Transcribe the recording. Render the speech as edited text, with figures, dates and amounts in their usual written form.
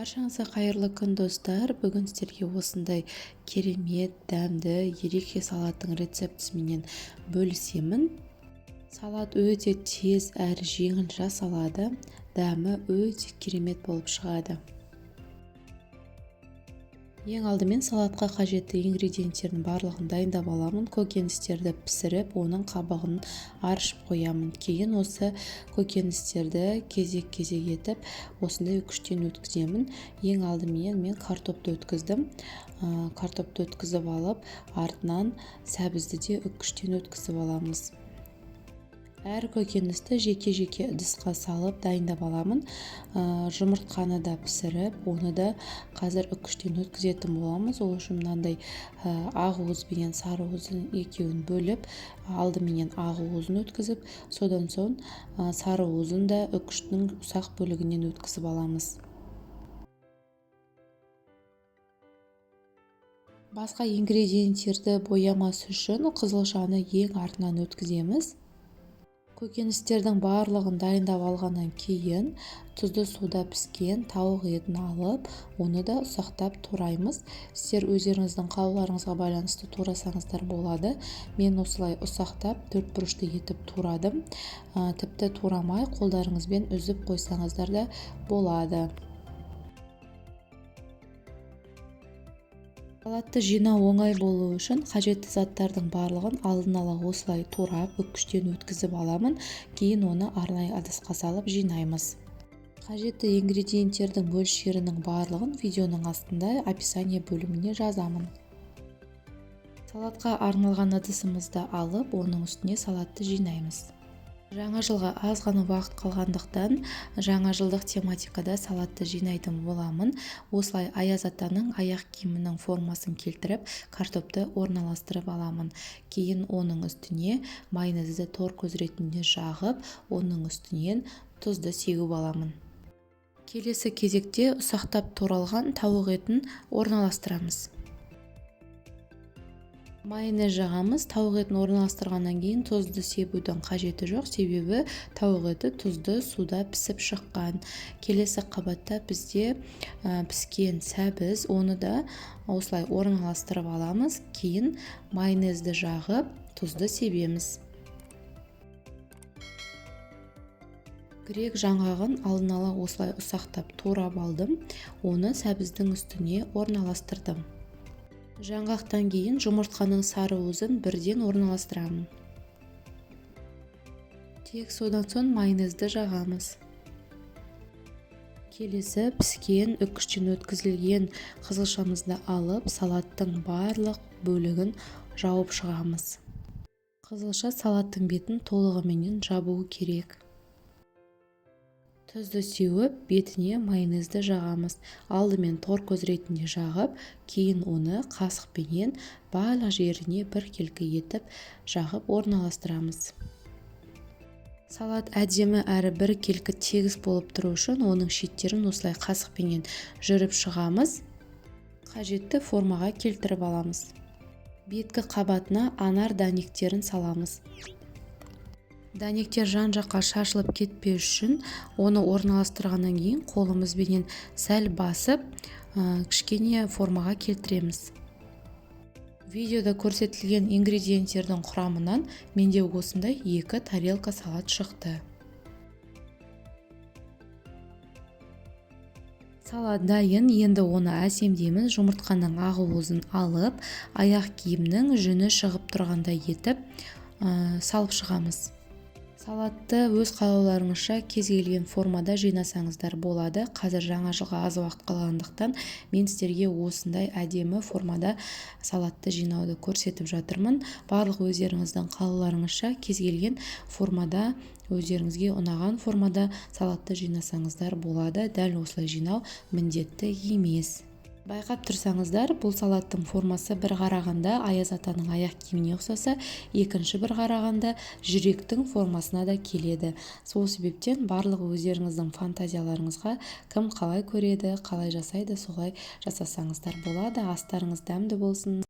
Баршаңызға қайырлы күн, достар! Бүгін сіздерге осындай керемет, дәмді, ерекше салаттың рецептісіменен бөлісемін. Салат өте тез әрі жеңіл жасалады, дәмі өте керемет болып шығады. Ең алдымен салатқа қажетті ингредиенттердің барлығын дайындап аламын. Көкөністерді пісіріп, оның қабығын аршып қоямын. Кейін осы көкөністерді кезек-кезек етіп, осындай үкіштен өткіземін. Ең алдымен мен картопты өткіздім. Картопты өткізіп алып, артынан сәбізді де үкіштен өткізіп аламыз. Әр көкөністі жеке-жеке ыдысқа салып дайындап аламын. Жұмыртқаны да пісіріп, оны да қазір үкіштен өткізетін боламыз. Ол үшін мынандай ақ уыз бенен сары уызын екеуін бөліп, алдыменен ақ уызын өткізіп, содан соң сары уызын да үкіштің ұсақ бөлігінен өткізіп аламыз. Басқа ингредиенттерді боямас үшін қызылшаны ең артынан өткіземіз. Көкөністердің барлығын дайындап алғаннан кейін тұзды суда піскен тауық етін алып, оны да ұсақтап тураймыз. Сіздер өздеріңіздің қалауларыңызға байланысты турасаңыздар болады. Мен осылай ұсақтап төрт бұрышты етіп турадым. Тіпті турамай қолдарыңызбен үзіп қойсаңыздар да болады. Салатты жинау оңай болу үшін қажетті заттардың барлығын алдын ала осылай турап, үкіштен өткізіп аламын. Кейін оны арнайы ыдысқа салып жинаймыз. Қажетті ингредиенттердің мөлшерінің барлығын видеоның астында описание бөліміне жазамын. Салатқа арналған ыдысымызды алып, оның үстіне салатты жинаймыз. Жаңа жылға аз ғана уақыт қалғандықтан жаңа жылдық тематикада салатты жинайтын боламын. Осылай Аяз атаның аяқ киімінің формасын келтіріп, картопты орналастырып аламын. Кейін оның үстіне майонезді тор көз ретінде жағып, оның үстінен тұзды сеуіп аламын. Келесі кезекте ұсақтап туралған тауық етін орналастырамыз. Майонез жағамыз. Тауық етін орналастырғаннан кейін тұзды себудің қажеті жоқ, себебі тауық еті тұзды суда пісіп шыққан. Келесі қабатта бізде піскен сәбіз, оны да осылай орналастырып аламыз. Кейін майонезді жағып, тұзды себеміз. Грек жаңғағын алдын ала осылай ұсақтап турап алдым, оны сәбіздің үстіне орналастырдым. Жаңғақтан кейін жұмыртқаның сары уызын бірден орналастырамын. Тек содан соң майонезді жағамыз. Келесі піскен, үкіштен өткізілген қызылшамызды алып, салаттың барлық бөлігін жауып шығамыз. Қызылша салаттың бетін толығыменен жабуы керек. Тұзды сеуіп, бетіне майонезді жағамыз. Алдымен тор көз ретінде жағып, кейін оны қасықпенен барлық жеріне біркелкі етіп жағып орналастырамыз. Салат әдемі әрі біркелкі тегіс болып тұру үшін оның шеттерін осылай қасықпенен жүріп шығамыз. Қажетті формаға келтіріп аламыз. Беткі қабатына анар дәнектерін саламыз. Дәнектер жан-жаққа шашылып кетпес үшін оны орналастырғаннан кейін қолымызбенен сәл басып, кішкене формаға келтіреміз. Видеода көрсетілген ингредиенттердің құрамынан менде осындай 2 тарелка салат шықты. Салат дайын, енді оны әсемдейміз. Жұмыртқаның ақ уызын алып, аяқ киімнің жүні шығып тұрғандай етіп, салып шығамыз. Салатты өз қалауларыңызша кез келген формада жинасаңыздар болады. Қазір жаңа жылға аз уақыт қалғандықтан мен сіздерге осындай әдемі формада салатты жинауды көрсетіп жатырмын. Барлық өздеріңіздің қалауларыңызша кез келген формада, өздеріңізге ұнаған формада салатты жинасаңыздар болады. Дәл осылай жинау міндетті емес. Байқап тұрсаңыздар, бұл салаттың формасы бір қарағанда Аяз атаның аяқ киіміне ұқсаса, екінші бір қарағанда жүректің формасына да келеді. Сол себептен барлық өздеріңіздің фантазияларыңызға кім қалай көреді, қалай жасайды, солай жасасаңыздар болады. Астарыңыз дәмді болсын.